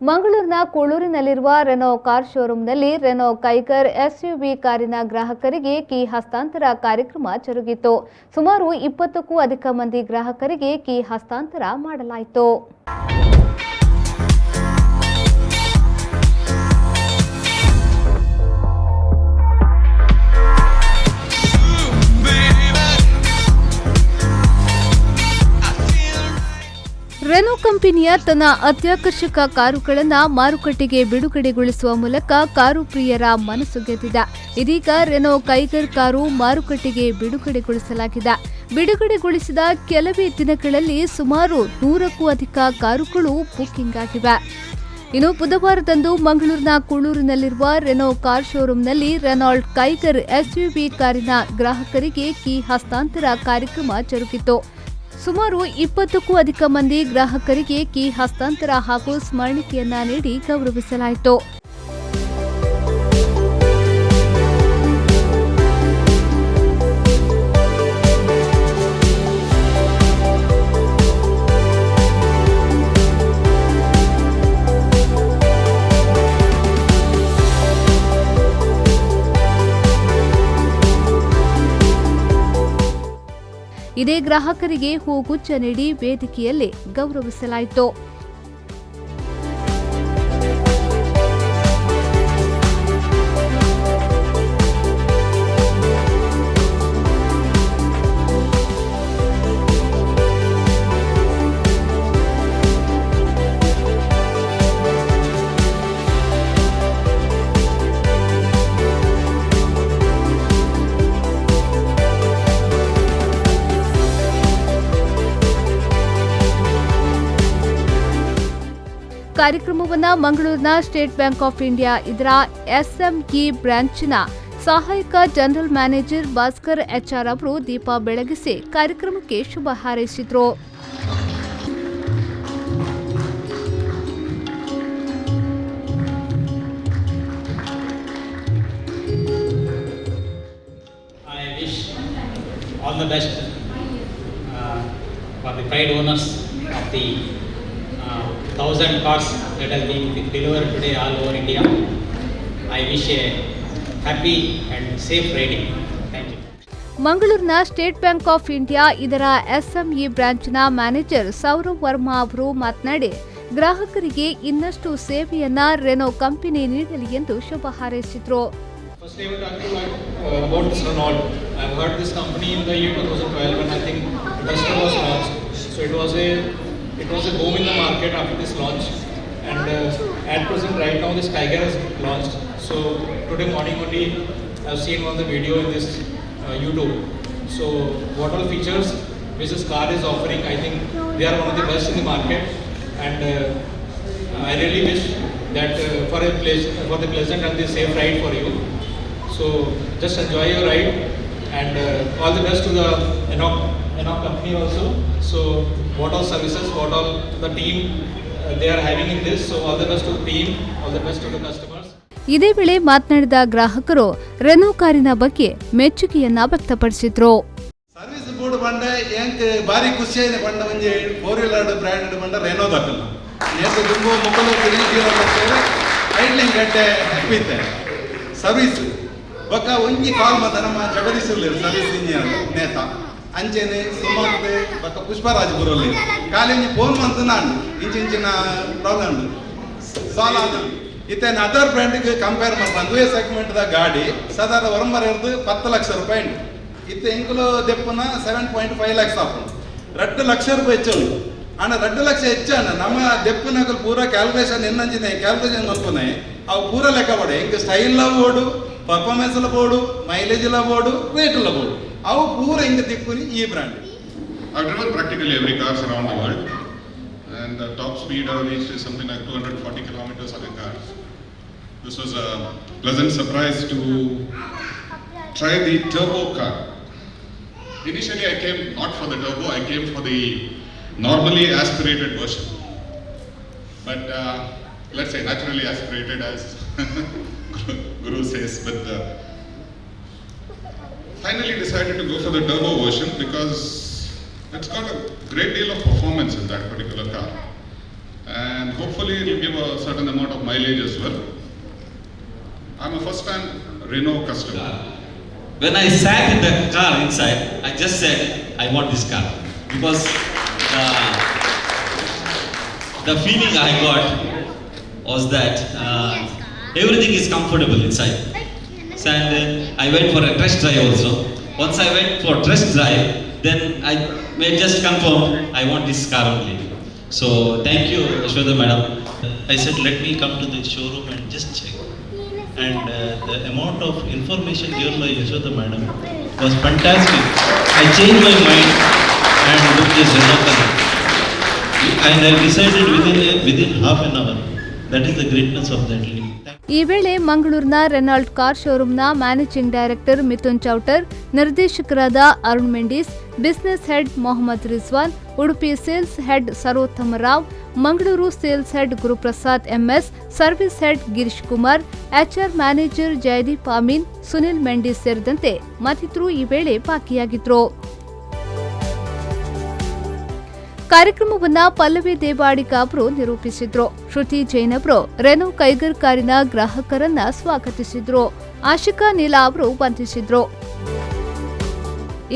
ಮಂಗಳೂರಿನ ಕೂಳೂರಿನಲ್ಲಿರುವ Renault car ಶೋರೂಂನಲ್ಲಿ ರೆನೋ ಕೈಗರ್ ಎಸ್ಯುವಿ ಕಾರಿನ ಗ್ರಾಹಕರಿಗೆ ಕೀ ಹಸ್ತಾಂತರ ಕಾರ್ಯಕ್ರಮ ಜರುಗಿತು. ಸುಮಾರು 20ಕ್ಕೂ ಅಧಿಕ ಮಂದಿ ಗ್ರಾಹಕರಿಗೆ ಕೀ ಹಸ್ತಾಂತರ ಮಾಡಲಾಯಿತು. ರೆನೋ ಕಂಪನಿಯ ತನ್ನ ಅತ್ಯಾಕರ್ಷಕ ಕಾರುಗಳನ್ನು ಮಾರುಕಟ್ಟೆಗೆ ಬಿಡುಗಡೆಗೊಳಿಸುವ ಮೂಲಕ ಕಾರು ಪ್ರಿಯರ ಮನಸ್ಸು ಗೆದ್ದಿದೆ. ಇದೀಗ ರೆನೋ ಕೈಗರ್ ಕಾರು ಮಾರುಕಟ್ಟೆಗೆ ಬಿಡುಗಡೆಗೊಳಿಸಲಾಗಿದೆ. ಬಿಡುಗಡೆಗೊಳಿಸಿದ ಕೆಲವೇ ದಿನಗಳಲ್ಲಿ ಸುಮಾರು 100ಕ್ಕೂ ಅಧಿಕ ಕಾರುಗಳು ಬುಕ್ಕಿಂಗ್ ಆಗಿವೆ. ಇನ್ನು ಬುಧವಾರದಂದು ಮಂಗಳೂರಿನ ಕೂಳೂರಿನಲ್ಲಿರುವ ರೆನೋ ಕಾರ್ ಶೋರೂಂನಲ್ಲಿ ರೆನಾಲ್ಟ್ ಕೈಗರ್ ಎಸ್ಯುವಿ ಕಾರಿನ ಗ್ರಾಹಕರಿಗೆ ಕೀ ಹಸ್ತಾಂತರ ಕಾರ್ಯಕ್ರಮ ಜರುಗಿತು. ಸುಮಾರು 20ಕ್ಕೂ ಅಧಿಕ ಮಂದಿ ಗ್ರಾಹಕರಿಗೆ ಕೀ ಹಸ್ತಾಂತರ ಹಾಗೂ ಸ್ಮರಣಿಕೆಯನ್ನ ನೀಡಿ ಗೌರವಿಸಲಾಯಿತು. ಇದೇ ಗ್ರಾಹಕರಿಗೆ ಹೂಗುಚ್ಛ ನೀಡಿ ವೇದಿಕೆಯಲ್ಲಿ ಗೌರವಿಸಲಾಯಿತು. ಕಾರ್ಯಕ್ರಮವನ್ನು ಮಂಗಳೂರಿನ ಸ್ಟೇಟ್ ಬ್ಯಾಂಕ್ ಆಫ್ ಇಂಡಿಯಾ ಇದರ ಎಸ್ಎಂಇ ಬ್ರಾಂಚಿನ ಸಹಾಯಕ ಜನರಲ್ ಮ್ಯಾನೇಜರ್ ಭಾಸ್ಕರ್ ಎಚ್ಆರ್ ಅವರು ದೀಪ ಬೆಳಗಿಸಿ ಕಾರ್ಯಕ್ರಮಕ್ಕೆ ಶುಭ ಹಾರೈಸಿದರು. I wish all the best for the pride owners of the 1000 cars that has been delivered today all over India. I wish a happy and safe riding. Thank you. ಮಂಗಳೂರಿನ state bank of India ಇದರ SME ಬ್ರಾಂಚ್ನ manager Sourav Verma ಅವರು ಮಾತನಾಡಿ, ಗ್ರಾಹಕರಿಗೆ ಇನ್ನಷ್ಟು ಸೇವೆಯನ್ನ Reno company ನೀಡಲಿ ಎಂದು ಶುಭ ಹಾರೈಸಿದರು. Firstly, I will talk to you about this Renault. I've heard this company in the year 2012 when I think Duster was launched. So it was a boom in the market after this launch. And at present, right now, this Kiger has launched. So today morning only, I've seen one of the video in this YouTube. So what all features which this car is offering, I think they are one of the best in the market. And I really wish that for the pleasant and the safe ride for you. So just enjoy your ride and all the best to the Enoch company also. So what all services, what all the team they are having in this. So all the best to the team, all the best to the customers. ಇದೇ ವೇಳೆ ಮಾತನಾಡಿದ ಗ್ರಾಹಕರು Reno ಕಾರಿನ ಬಗ್ಗೆ ಮೆಚ್ಚುಗೆಯನ್ನ ವ್ಯಕ್ತಪಡಿಸಿದ್ರು. Service board ಬಂಡ ಎಂಕ್ ಬಾರಿ ಖುಷಿ ಆಯ್ತು ಬಂಡ ಒಂಜಿ ಫೋರ್ ವೀಲರ್ ಬ್ರ್ಯಾಂಡ್ ಬಂಡ ರೆನೋ ದಾಕಲ್ಲ ನೇತ ದುಂಬು ಮುಕ್ಕಲು ತಿರುಗಿ ಐಡ್ಲಿಂಗ್ ಗಂಟೆ ಹ್ಯಾಪಿ ಇತ್ತೆ ಸರ್ವಿಸ್ ಬೊಕ್ಕ ಒಂಜಿ ಕಾಲ್ ಮತ್ತ ನಮ್ಮ ಜಗದೀಶ್ ಉಲ್ಲೆರ್ ಸರ್ವಿಸ್ ಇಂಜಿನಿಯರ್ ನೇತ ಅಂಚೆನೆ ಸುಮಂತ್ ಬೊಕ್ಕ ಪುಷ್ಪರಾಜ್ ಬುರಲ್ಲಿ ಖಾಲಿ ಒಂಜಿ ಫೋನ್ ಮಂತ್ ನಾನು ಇಂಚಿಂಚಿನ ಪ್ರಾಬ್ಲಮ್ ಉಂಡು ಸಾಲ್ವ್ ಆದ ಇತ್ತೆ ಅದರ್ ಬ್ರ್ಯಾಂಡ್ಗೆ ಕಂಪೇರ್ ಮಲ್ಪ ಅಂದುವೇ ಸೆಗ್ಮೆಂಟ್ ದ ಗಾಡಿ ಸಾಧಾರಣ ಒರಂಬರ ಹಿಡ್ದು 10 ಲಕ್ಷ ರೂಪಾಯಿ ಉಂಟು. ಇತ್ತೆ ಎಂಕುಲು ದೆಪ್ಪುನ 7.5 ಲ್ಯಾಕ್ಸ್ ಆಪುಂಡು. 2 ಲಕ್ಷ ರೂಪಾಯಿ ಹೆಚ್ಚು ಉಂಟು. ಆಂಡ 2 ಲಕ್ಷ ಹೆಚ್ಚಾನ ನಮ್ಮ ದೆಪ್ಪುನಕುಲು ಪೂರ ಕ್ಯಾಲ್ಕುಲೇಷನ್ ಎನ್ನಂಚಿನ ಕ್ಯಾಲ್ಕುಲೇಷನ್ ಮಲ್ಪುನೆ ಅವು ಪೂರ ಲೆಕ್ಕ ಪಡೆ ಎಂಕ್ ಸ್ಟೈಲ್ ಬೋಡು, ಪರ್ಫಾರ್ಮೆನ್ಸ್ ಬೋಡು, ಮೈಲೇಜ್ ಬೋಡು, ರೇಟ್ ಬೋಡು, ಅವು ಪೂರ ಹಿಂಗೆ ತಿಕ್ಕುನಿ ಈ brand. I've driven practically every cars around the world, and the top speed I've reached is something like 240 kilometers on a car. This was a pleasant surprise to try the turbo car. Initially I came not for the turbo, I came for the normally aspirated version. But let's say naturally aspirated, as Guru says, but finally decided to go for the turbo version because it's got a great deal of performance in that particular car. And And hopefully it will give a certain amount of mileage as well. I'm a first time Renault customer. When I sat in the car inside, I just said, I want this car. Because the feeling I got was that everything is comfortable inside. So, and I went for a test drive also. Once I went for test drive, then I may just confirm I want this car only. So thank you, Yashoda madam. I said, let me come to the showroom and just check. And the amount of information given by Yashoda madam was fantastic. I changed my mind and booked this Renault car. And I decided within half an hour. That is the greatness of that lady. Thank ಈ ವೇಳೆ ಮಂಗಳೂರಿನ ರೆನಾಲ್ಟ್ car ಶೋರೂಮ್ನ managing director Mithun Chowtar, ನಿರ್ದೇಶಕರಾದ Arun Mendis, business head Mohammed Rizwan, Udupi sales head Sarottama Rao, Mangaluru sales head Guruprasad MS, service head Girish Kumar, HR manager Jaydeep Amin, Sunil Mendis ಸೇರಿದಂತೆ ಮತ್ತಿತರರು ಈ ವೇಳೆ ಭಾಗಿಯಾಗಿದ್ದರು. ಕಾರ್ಯಕ್ರಮವನ್ನ ಪಲ್ಲವಿ ದೇವಾಡಿಗ ಅವರು ನಿರೂಪಿಸಿದ್ರು. ಶ್ರುತಿ ಜೈನ್ ಅವರು ರೆನೋ ಕೈಗರ್ ಕಾರಿನ ಗ್ರಾಹಕರನ್ನ ಸ್ವಾಗತಿಸಿದ್ರು. ಆಶಿಕಾ ನೀಲಾ ಅವರು ವಂದಿಸಿದ್ರು.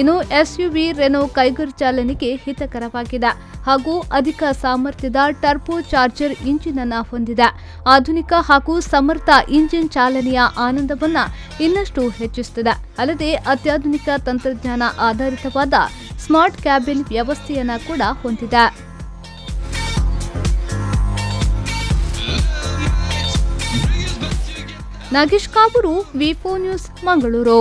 ಇನ್ನು ಎಸ್ಯುವಿ ರೆನೋ ಕೈಗರ್ ಚಾಲನೆಗೆ ಹಿತಕರವಾಗಿದೆ ಹಾಗೂ ಅಧಿಕ ಸಾಮರ್ಥ್ಯದ ಟರ್ಬೋ ಚಾರ್ಜರ್ ಇಂಜಿನ್ ಅನ್ನ ಹೊಂದಿದೆ. ಆಧುನಿಕ ಹಾಗೂ ಸಮರ್ಥ ಇಂಜಿನ್ ಚಾಲನೆಯ ಆನಂದವನ್ನ ಇನ್ನಷ್ಟು ಹೆಚ್ಚಿಸುತ್ತದೆ. ಅಲ್ಲದೆ ಅತ್ಯಾಧುನಿಕ ತಂತ್ರಜ್ಞಾನ ಆಧಾರಿತವಾದ ಸ್ಮಾರ್ಟ್ ಕ್ಯಾಬಿನ್ ವ್ಯವಸ್ಥೆಯನ್ನ ಕೂಡ ಹೊಂದಿದೆ. Nagesh Kavoor, V news, Mangaluru.